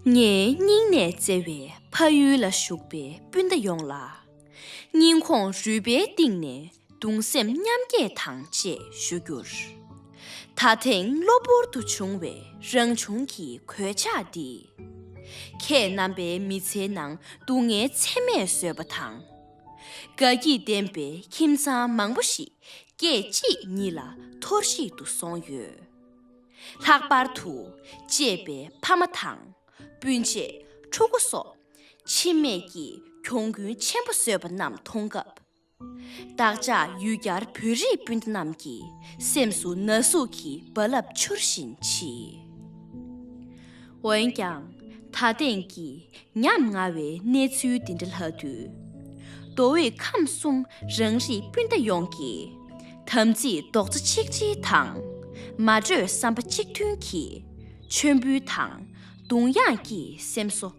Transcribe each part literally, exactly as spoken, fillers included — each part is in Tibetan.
ངའི་སྙིང་ནས་བརྩེ་བའི་ཕ་ཡུལ་ལ་བཞུགས་པའི་སྤུན་ཟླ་ཡོངས་ལ། སྙིང་ཁོང་རུས་པའི་གཏིང་ནས་གདུང་སེམས་མཉམ་སྐྱེད་དང་བཅས་ཞུ་རྒྱུར། ད་ཐེངས་གློ་བུར་དུ་བྱུང་བའི་རང་བྱུང་གི་གོད་ཆག་འདིས། ཁྱེད་རྣམ་པའི་མི་ཚེའི་ནང་སྡུག་བསྔལ་ཚད་མེད་བཟོས་པ་དང་། དགའ་སྐྱིད་ལྡན་པའི་ཁྱིམ་ཚང་མང་པོ་ཞིག་སྐད་ཅིག་ཉིད་ལ་འཐོར་ཞིག་ཏུ་སོང་ཡོད། ལྷག་པར་དུ་གཅེས་པའི་ཕ་མ་དང་སྤུན་མཆེད། ཕྲུ་གུ་སོགས་འཆི་རྨས་ཀྱིས་གྱོང་གུན་ཆེན་པོ་བཟོས་པ་རྣམས་མཐོང་སྐབས། བདག་ཅག་ཡུལ་གྱར་བོད་རིགས་སྤུན་ཟླ་རྣམས་ཀྱི་སེམས་སུ་ན་ཟུག་གི་རྦ་རླབས་འཕྱུར་བཞིན་མཆིས། འོན་ཀྱང་། ད་ཐེངས་ཀྱི་ཉམ་ང་བའི་གནས་ཚུལ་འདི་འདྲ་ལྷག་དུས། མདོ་དབུས་ཁམས་གསུམ་རང་རིགས་སྤུན་ཟླ་ཡོངས་ཀྱིས། དམ་ཚིག་རྡོག་རྩ་གཅིག་སྒྲིལ་དང་། མ་གྲོས་བསམ་པ་གཅིག་མཐུན་གྱིས། མཆོད་འབུལ་དང་། གདུང་དབྱངས་ཀྱི་སེམས་གསོ།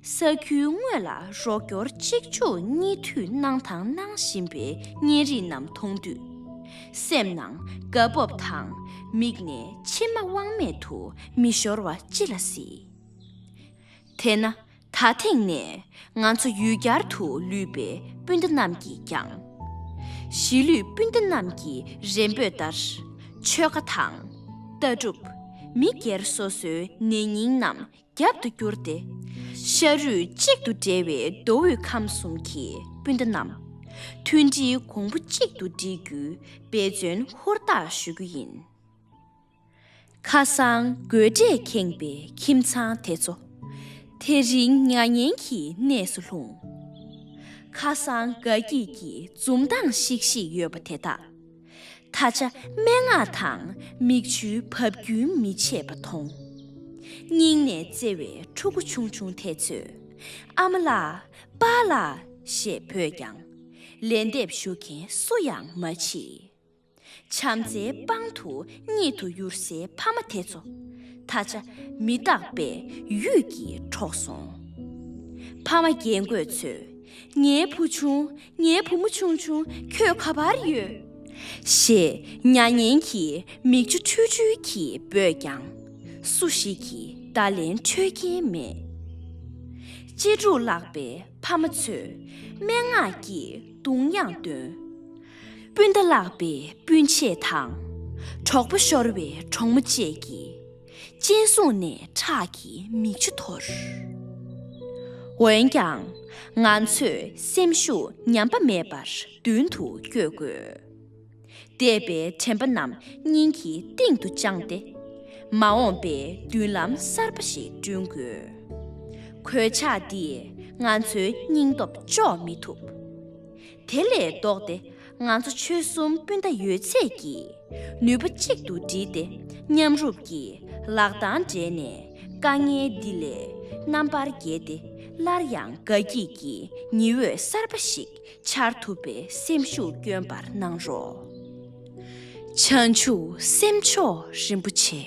ས་ཁུལ་དངོས་ལ་རོགས་སྐྱོར་གཅིག་མཇུག་གཉིས་མཐུད་གནང་དང་གནང་བཞིན་པའི་བརྙན་རིས་རྣམས་མཐོང་དུས། སེམས་ནང་དགའ་སྤོབས་དང་། མིག་ནས་མཆི་མ་དབང་མེད་དུ་མི་ཤོར་བ་ཅི་ལ་སྲིད། དེས་ན། ད་ཐེངས་ནས་ང་ཚོ་ཡུལ་གྱར་དུ་ལུས་པའི་སྤུན་ཟླ་རྣམས་ཀྱིས་ཀྱང་། གཞིས་ལུས་སྤུན་ཟླ་རྣམས་ཀྱི་རེ་འབོད་ལྟར། ཆོལ་ཁ་དང་། ལྟ་གྲུབ། མི་སྒེར་སོ་སོའི་ནད་རྙིང་རྣམས་རྒྱབ་ཏུ་བསྐྱུར་ཏེ། ཤ་རུས་གཅིག་ཏུ་འབྲེལ་བའི་མདོ་དབུས་ཁམས་གསུམ་གྱི་སྤུན་ཟླ་རྣམས། མཐུན་སྒྲིལ་གོང་བུ་གཅིག་ཏུ་སྒྲིལ་རྒྱུའི་འབད་བརྩོན་ཧུར་ཐག་ཞུ་རྒྱུ་ཡིན། ཁ་སང་དགོད་སྒྲས་ཁེངས་པའི་ཁྱིམ་ཚང་དེ་ཚོ། དེ་རིང་མྱ་ངན་གྱི་གནས་སུ་ལྷུང་། ཁ་སང་དགའ་སྐྱིད་ཀྱི་འཛུམ་མདངས་ཤིག་ཤིག་ཡོད་པ་དེ་དག། ད་ཆ་སྨྲེ་སྔགས་དང་མིག་ཆུའི་བབ་རྒྱུན་མི་ཆད་པ་མཐོང་། སྙིང་ནས་བརྩེ་བའི་ཕྲུ་གུ་ཆུང་ཆུང་དེ་ཚོས། ཨ་མ་ལགས། པཱ་ལགས། ཞེས་འབོད་ཀྱང་། ལན་འདེབས་ཞུ་མཁན་སུ་ཡང་མ་མཆིས། བྱམས་བརྩེའི་པང་དུ་གཉིད་དུ་ཡུར་སའི་ཕ་མ་དེ་ཚོ། ད་ཆ་མི་རྟག་པའི་ཡུད་ཀྱིས་འཕྲོག་སོང་། ཕ་མ་རྒན་རྒོན་ཚོས། ངའི་བུ་ཆུང་། ངའི་བུ་མོ་ཆུང་ཆུང་། ཁྱོད་ག་པར་ཡོད། ཞེས་མྱ་ངན་གྱི་མིག་ཆུ་འཁྲུལ་འཁྲུལ་གྱིས་འབོད་ཀྱང་། སུ་ཞིག་གིས་བརྡ་ལན་འཕྲོད་མཁན་མེད། གཅེས་ཕྲུག་ལག་པའི་ཕ་མ་ཚོས་སྨྲེ་སྔགས་ཀྱི་གདུང་དབྱངས་འདོན། སྤུན་ཟླ་ལག་པའི་སྤུན་མཆེད་དང་། གྲོགས་པོ་ཤོར་བའི་གྲོགས་མོ་བཅས་ཀྱིས། སྤྱན་ཟུང་ནས་ཁྲག་གི་མིག་ཆུ་འཐོར། འོན་ཀྱང་། ང་ཚོས་སེམས་ཤུགས་ཉམས་པ་མེད་པར་མདུན་དུ་བསྐྱོད་དགོས། འདས་པའི་དྲན་པ་རྣམས་སྙིང་གི་གཏིང་དུ་བཅངས་ཏེ། མ་འོངས་པའི་མདུན་ལམ་གསར་པ་ཞིག་བསྐྲུན་དགོས། གོད་ཆག་འདིས་ང་ཚོའི་སྙིང་སྟོབས་གཅོག་མི་ཐུབ། དེ་ལས་ལྡོག་སྟེ། ང་ཚོ་ཆོལ་གསུམ་སྤུན་ཟླ་ཡོད་ཚད་ཀྱིས་ནུས་པ་གཅིག་ཏུ་བསྒྲིལ་ཏེ། མཉམ་རུབ་ཀྱིས་ལག་གདང་སྦྲེལ་ནས། དཀའ་ངལ་འདི་ལས་རྣམ་པར་རྒྱལ་ཏེ། སླར་ཡང་དགའ་སྐྱིད་ཀྱི་ཉི་འོད་གསར་པ་ཞིག་འཆར་ཐུབ་པའི་སེམས་ཤུགས་བསྐྱོན་པར་གནང་རོགས། བྱང་ཆུབ་སེམས་མཆོག་རིན་པོ་ཆེ།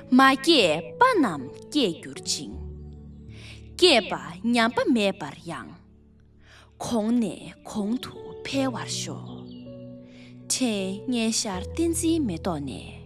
མ་སྐྱེས་པ་རྣམས་སྐྱེས་གྱུར་ཅིང་། སྐྱེས་པ་ཉམས་པ་མེད་པར་ཡང་། གོང་ནས་གོང་དུ་འཕེལ་བར་ཤོག། ཕྲན་སྙན་ཤར་བསྟན་འཛིན་མེ་ཏོག་ནས།